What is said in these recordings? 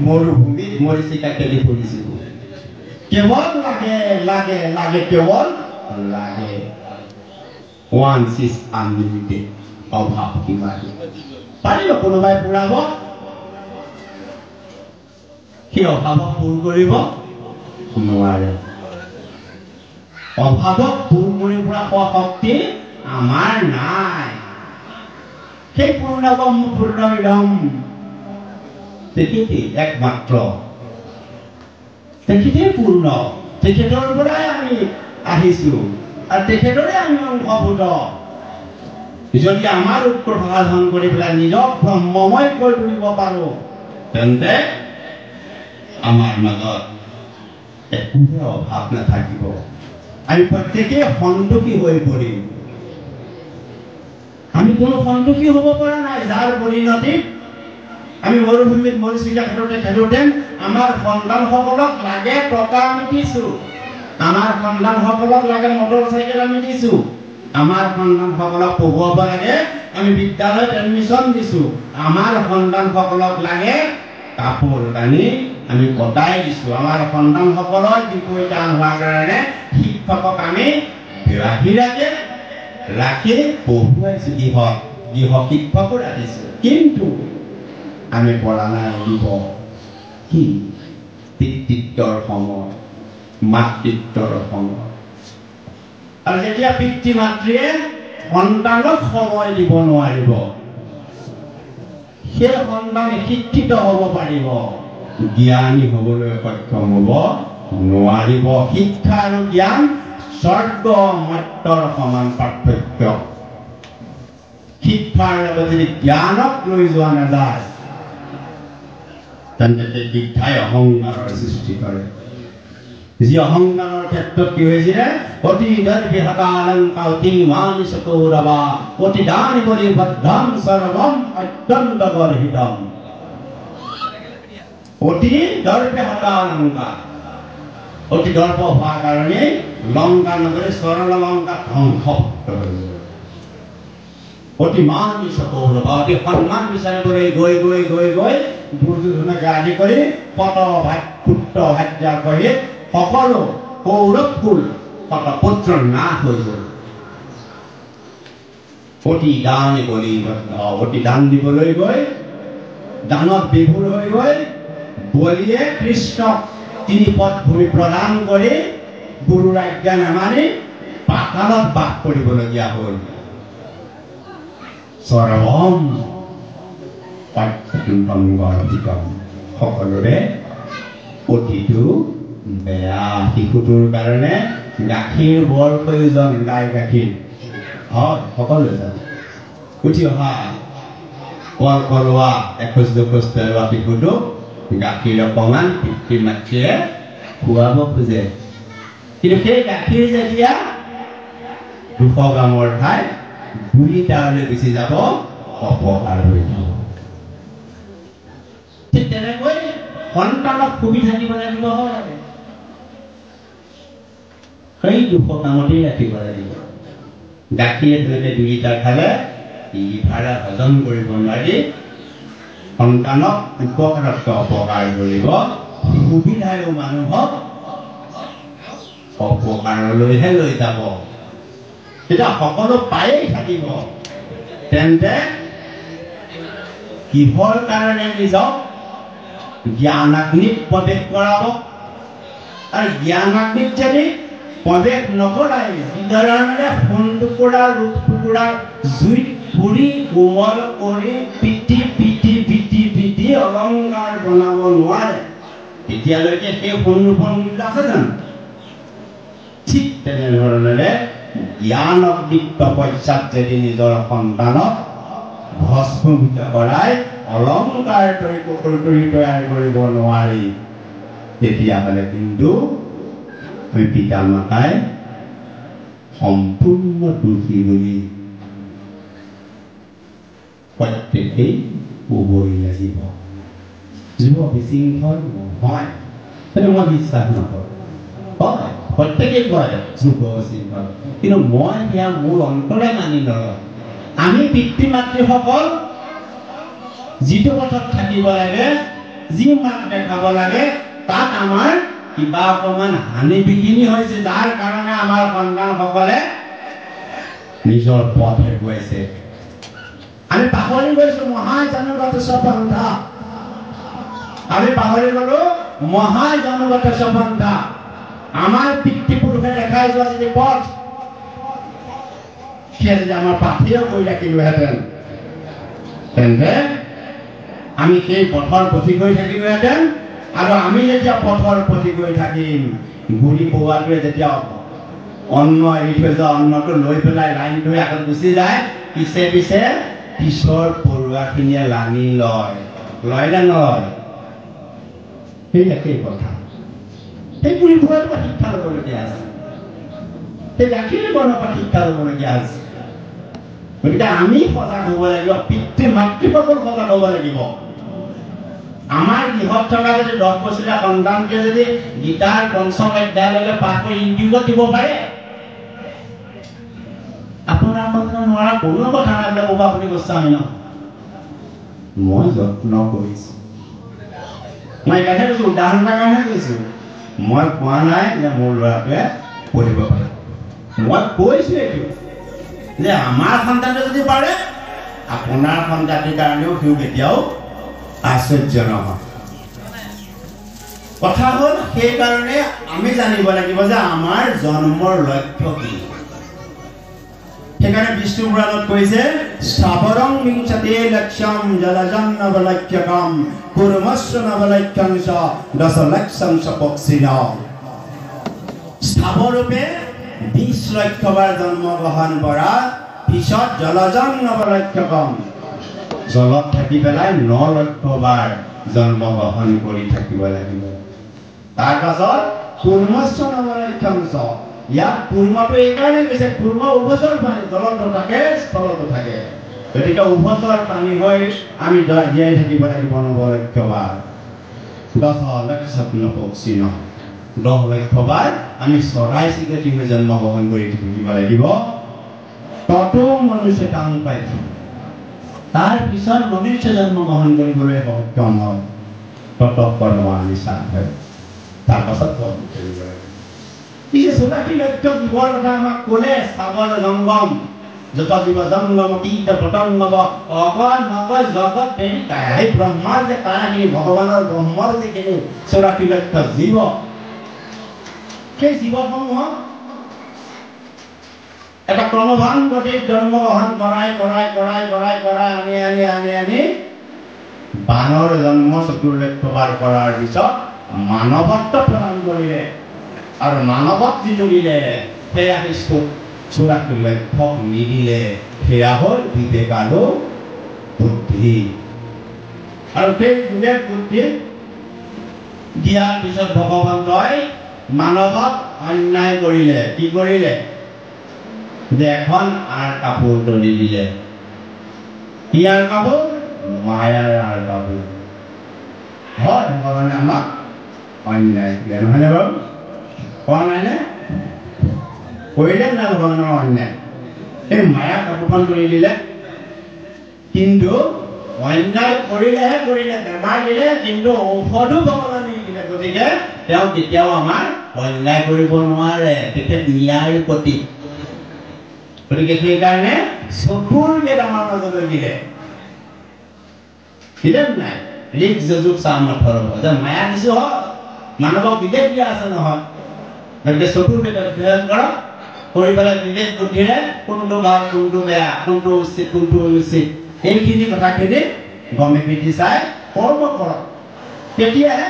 মৰুভূমিত মৰিচিকা খেলি ফুৰিছিলোঁ। কেৱল লাগে লাগে লাগে, কেৱল লাগে। ৱান্স is unlimited, অভাৱ কিমান পাৰিব কোনোবাই পূৰাব? সেই অভাৱক পূৰ কৰিব নোৱাৰে। অভাৱক পূৰ কৰিব পৰা শক্তি আমাৰ নাই। সেই পূৰ্ণব্ৰহ্ম পূৰ্ণমিদম তেখেতেই একমাত্ৰ, তেখেতেই পূৰ্ণ, তেখেতৰ পৰাই আমি আহিছো আৰু তেখেতৰে আমি অংশভূত। যদি আমাৰ উৎকৰ্ষ সাধন কৰি পেলাই নিজক ব্ৰহ্মময় কৰি তুলিব পাৰোঁ, তেন্তে আমাৰ মাজত একোৰে অভাৱ নাথাকিব। আমি প্ৰত্যেকেই সন্তোষী হৈ পৰিম। আমি কোনো সন্তোষী হ'ব পৰা নাই, যাৰ পৰিণতিত আমি মৰুভূমিত মৰিচিকা খেদোঁতে খেদোঁতে আমাৰ সন্তানসকলক লাগে টকা আমি দিছোঁ, আমাৰ সন্তানসকলক লাগে মটৰ চাইকেল আমি দিছোঁ, আমাৰ সন্তানসকলক পঢ়ুৱাব লাগে আমি বিদ্যালয়ত এডমিশ্যন দিছোঁ, আমাৰ সন্তানসকলক লাগে কাপোৰ কানি আমি কটাই দিছোঁ, আমাৰ সন্তানসকলৰ বিষয় টান হোৱাৰ কাৰণে শিক্ষকক আমি বাহিৰাকে ৰাখি পঢ়ুৱাইছোঁ, গৃহ শিক্ষকো ৰাখিছোঁ। কিন্তু আমি পৰা নাই দিব কি পিতৃত্বৰ সময়, মাতৃত্বৰ সময়। আৰু যেতিয়া পিতৃ মাতৃয়ে সন্তানক সময় দিব নোৱাৰিব, সেই সন্তানে শিক্ষিত হ'ব পাৰিব, জ্ঞানী হ'বলৈ সক্ষম হ'ব নোৱাৰিব। শিক্ষা আৰু জ্ঞান স্বৰ্গ মৰ্ত্যৰ সমান পাৰ্থক্য। শিক্ষাৰ লগত যদি জ্ঞানক লৈ যোৱা নাযায়, তেন্তে সেই শিক্ষাই অহংকাৰৰ সৃষ্টি কৰে। যি অহংকাৰৰ ক্ষেত্ৰত কি হৈছিলে, অতি দৰ্বিহতালংকা অতি মানিস কৌৰৱা অতি দানি বলিবদ্ধম সৰ্বম অত্যন্ত গৰ্হিতম। অতি দৰ্বিহতালংকা, অতি দৰ্প হোৱাৰ কাৰণে লংকা নগৰী স্বৰ্ণ লংকা ধ্বংস হৈ গ'ল। অতি মানিস কৌৰৱা, অতি সন্মান বিচাৰিবলৈ গৈ গৈ গৈ গৈ দুৰ্যোধনকে আদি কৰি শত ভাই পুত্ৰ ভাৰ্যা কৰি সকলো কৌৰৱ কুল শত পুত্ৰ নাশ হৈ গ'ল। অতি দান বলিবদ্ধ, অতি দান দিবলৈ গৈ দানত বিভোৰ হৈ গৈ বলিয়ে কৃষ্ণক তিনি পদ ভূমি প্ৰদান কৰি গুৰুৰ আজ্ঞা নামানি পাতালত বাস কৰিবলগীয়া হ'ল। সৰ্বম অত্যন্তম গৰ্হিতম, সকলোৰে অতিটো বেয়া। শিশুটোৰ কাৰণে গাখীৰ বৰ প্ৰয়োজন, গাই গাখীৰ হয় সকলোৱে জানে। উঠি অহা কল কলোৱা এখোজ দুখোজ পেলোৱা শিশুটোক গাখীৰ অকণমান পিতৃ মাতৃয়ে খুৱাব খোজে, কিন্তু সেই গাখীৰ যেতিয়া 200 গ্ৰামৰ ঠাইত 2 লিটাৰলৈ গুচি যাব, অপকাৰ হৈ যাব। ঠিক তেনেকৈ সন্তানক সুবিধা দিব লাগিব, হয় সেই 200 গ্ৰামতেই ৰাখিব লাগিব। গাখীৰে তেনেকৈ 2 লিটাৰ খালে লিভাৰে হজম কৰিব নোৱাৰি, সন্তানক উপকাৰতকৈ অপকাৰ কৰিব। সুবিধায়ো মানুহক অপকাৰলৈহে লৈ যাব। তেতিয়া সকলো পায়েই থাকিব, তেন্তে কিহৰ কাৰণে নিজক জ্ঞানাগ্নিত প্ৰৱেশ কৰাব? আৰু জ্ঞানাগ্নিত যদি প্ৰৱেশ নকৰাই, যিধৰণে সোণ টুকুৰা ৰূপ টুকুৰা জুইত পুৰি কোমল কৰি পিটি পিটি পিটি পিটি অলংকাৰ বনাব নোৱাৰে, তেতিয়ালৈকে সেই সোণ ৰূপৰ মূল্য আছে জানো? ঠিক তেনেধৰণেৰে জ্ঞান অগ্নিত তপস্যাত যদি নিজৰ সন্তানক ভস্মীভূত কৰাই অলংকাৰ তৈয়াৰ কৰিব নোৱাৰি, তেতিয়াহ'লে কিন্তু আমি পিতা মাতাই সম্পূৰ্ণ দোষী বুলি প্ৰত্যেকেই ক'বই লাগিব। যুৱ বিশৃংখল নহয়, সেইটো মই বিশ্বাস নকৰোঁ। হয়, প্ৰত্যেকেই কয় যুৱ বিশৃংখল, কিন্তু মই সেয়া মোৰ অন্তৰে মানি নলওঁ। আমি পিতৃ মাতৃসকল যিটো পথত থাকিব লাগে, যি মাত দেখাব লাগে, তাত আমাৰ কিবা অকণমান হানি বিঘিনি হৈছে, যাৰ কাৰণে আমাৰ সন্তানসকলে নিজৰ পথ হেৰুৱাইছে। আমি পাহৰি গৈছো মহাজনগত সপন্থা, আমি পাহৰি গলো মহাজনগত সপন্থা। আমাৰ পিতৃপুৰুষে দেখাই যোৱা যদি পথ, সেয়া যদি আমাৰ পাঠিও কৰি ৰাখিলোহেঁতেন, তেন্তে আমি সেই পথৰ পথি গৈ থাকিলোহেঁতেন। আৰু আমি যেতিয়া পথৰ পথি গৈ থাকিম, গুৰি পৌৱাটোৱে যেতিয়া অন্ন এৰি থৈ যোৱা অন্নটো লৈ পেলাই লাইন ধৰি আগত গুচি যায়, পিছে পিছে পিছৰ পৰুৱাখিনিয়ে লানি লয়, লয় নে নলয়? সেই একেই কথা। সেই গুৰি পৰুৱাৰ পৰা শিক্ষা ল'বলগীয়া আছে, সেই গাখীৰ বনৰ পৰা শিক্ষা ল'বলগীয়া আছে। গতিকে আমি সজাগ হ'ব লাগিব, পিতৃ মাতৃসকল সজাগ হ'ব লাগিব। আমাৰ গৃহত থকা যদি 10 বছৰীয়া সন্তানকে যদি গীতাৰ পঞ্চম অধ্যায়লৈকে পাঠ কৰি ইউটিউবত দিব পাৰে, আপোনাৰ সন্তান নোৱাৰা কোনো কথা নাই বোলে ক'ব আপুনি গোস্বামী ন। মই যত্ন কৰিছোঁ, মই এইকাৰণে কৈছোঁ, উদাহৰণ এটাৰ কাৰণেহে কৈছোঁ। মই কোৱা নাই যে মোৰ ল'ৰাটোৱে পঢ়িব পাৰে, মই কৈছোঁ এইটো যে আমাৰ সন্তানটো যদি পাৰে, আপোনাৰ সন্তানটিৰ কাৰণেও সিও কেতিয়াও আশ্চৰ্য নহয়। কথা হ'ল সেইকাৰণে আমি জানিব লাগিব যে আমাৰ জন্মৰ লক্ষ্য কি। সেইকাৰণে বিষ্ণু পুৰাণত কৈছে, স্থাৱৰং বিংশতি লক্ষ্যম জলজং নৱলক্ষ্যকম কুৰ্মস্য নৱলক্ষ্যং চ দশ লক্ষ্যং চ পক্ষিণ। স্থাৱৰূপে 20 লক্ষ বাৰ জন্মগ্ৰহণ কৰাৰ পিছত জলজং নৱলক্ষ্যকম, জলত থাকি পেলাই 9 লক্ষ বাৰ জন্মগ্ৰহণ কৰি থাকিব লাগিব। তাৰ পাছত কুৰ্মস্য নৱলক্ষ্যং চ, ইয়াত কুৰ্মটো এইকাৰণে কৈছে, কুৰ্ম উভচৰ পানী, জলতো থাকে স্থলতো থাকে, গতিকে উভচৰ পানী হৈ আমি জীয়াই থাকিব লাগিব 9 লক্ষ বাৰ। 10 লক্ষ পক্ষিণ, 10 লক্ষ বাৰ আমি চৰাই চিৰিকটি হৈ জন্মগ্ৰহণ কৰি থাকিব লাগিব। ততো মনুষ্য কাম পাইছো, তাৰ পিছত মনুষ্য জন্মগ্ৰহণ কৰিবলৈ সক্ষম হয়, তত কৰ্ম আমি সাধে, তাৰ পাছত কৰ্ম কৰিব লাগিব। পিছে 84 লক্ষ জীৱৰ কথা আমাক ক'লে, স্থাৱৰ জংগম যত জীৱ জংগম কীট পতংগ অকল নকয় জগত দেৱী কায়া, সেই ব্ৰহ্মাৰ যে কায়াখিনি, ভগৱানৰ ব্ৰহ্মৰ যিখিনি 84 লক্ষ জীৱ, সেই জীৱসমূহক এটা ক্ৰমভান গতিত জন্মগ্ৰহণ কৰাই কৰাই কৰাই কৰাই কৰাই আনি আনি আনি আনি বানৰ জন্ম 4 লক্ষ বাৰ কৰাৰ পিছত মানৱত্ব প্ৰদান কৰিলে। আৰু মানৱক যিটো দিলে সেয়া 84 লক্ষক নিদিলে, সেয়া হ'ল বিবেক আৰু বুদ্ধি। আৰু সেই বিবেক বুদ্ধি দিয়াৰ পিছত ভগৱন্তই মানৱক অন্যায় কৰিলে। কি কৰিলে? যে এখন আঁৰ কাপোৰ তুলি দিলে। কি আঁৰ কাপোৰ? মায়াৰ আঁৰ কাপোৰ। হয়, ভগৱানে আমাক অন্যায় কৰিলে নহয়নে বাৰু? কোৱা নাইনে? কৰিলে নাই ভগৱানৰ অন্যায়? এই মায়া কাপোৰখন তুলি দিলে। কিন্তু অন্যায় কৰিলেহে কৰিলে, বেমাৰ দিলে, কিন্তু ঔষধো ভগৱানে দিলে। গতিকে তেওঁ কেতিয়াও আমাৰ অন্যায় কৰিব নোৱাৰে, তেতিয়া ন্যায়ৰ প্ৰতি। গতিকে সেইকাৰণে চতুৰ্বেদ আমাৰ মাজলৈ দিলে, দিলে নাই? ঋক যজুক চাম অথৰ্ব, যে মায়া দিছো হয়, মানৱক বিবেক দিয়া আছে নহয়। গতিকে চতুৰ্বেদ অধ্যয়ন কৰক, কৰি পেলাই বিবেক বুদ্ধিৰে কোনটো ভাল কোনটো বেয়া, কোনটো উচিত কোনটো অনুচিত, এইখিনি কথাখিনি গমে পিটি চাই কৰ্ম কৰক, তেতিয়াহে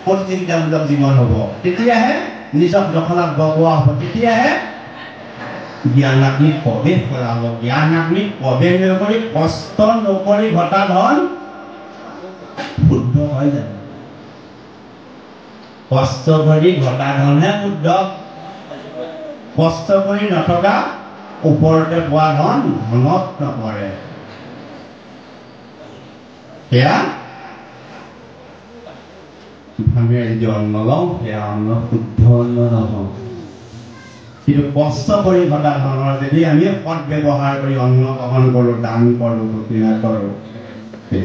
প্ৰতিযোগিতামূলক জীৱন হ'ব, তেতিয়াহে নিজক দখলাত বগোৱা হ'ব, তেতিয়াহে জ্ঞানাগ্নিত প্ৰৱেশ কৰা হ'ব। জ্ঞানাগ্নিত প্ৰৱেশ নকৰি কষ্ট নকৰি ঘটা ধন শুদ্ধ হয় জানো? কষ্ট কৰি ঘটা ধনহে শুদ্ধ। কষ্ট কৰি নথকা ওপৰতে পোৱা ধন ধনত নপৰে। সেয়া আমি যদি অন্ন লওঁ, সেয়া অন্ন শুদ্ধ অন্ন নহয়। কিন্তু কষ্ট কৰি ঘটা ধনৰ যদি আমি সৎ ব্যৱহাৰ কৰি অন্ন গ্ৰহণ কৰোঁ, দান কৰোঁ, দক্ষিণা কৰোঁ,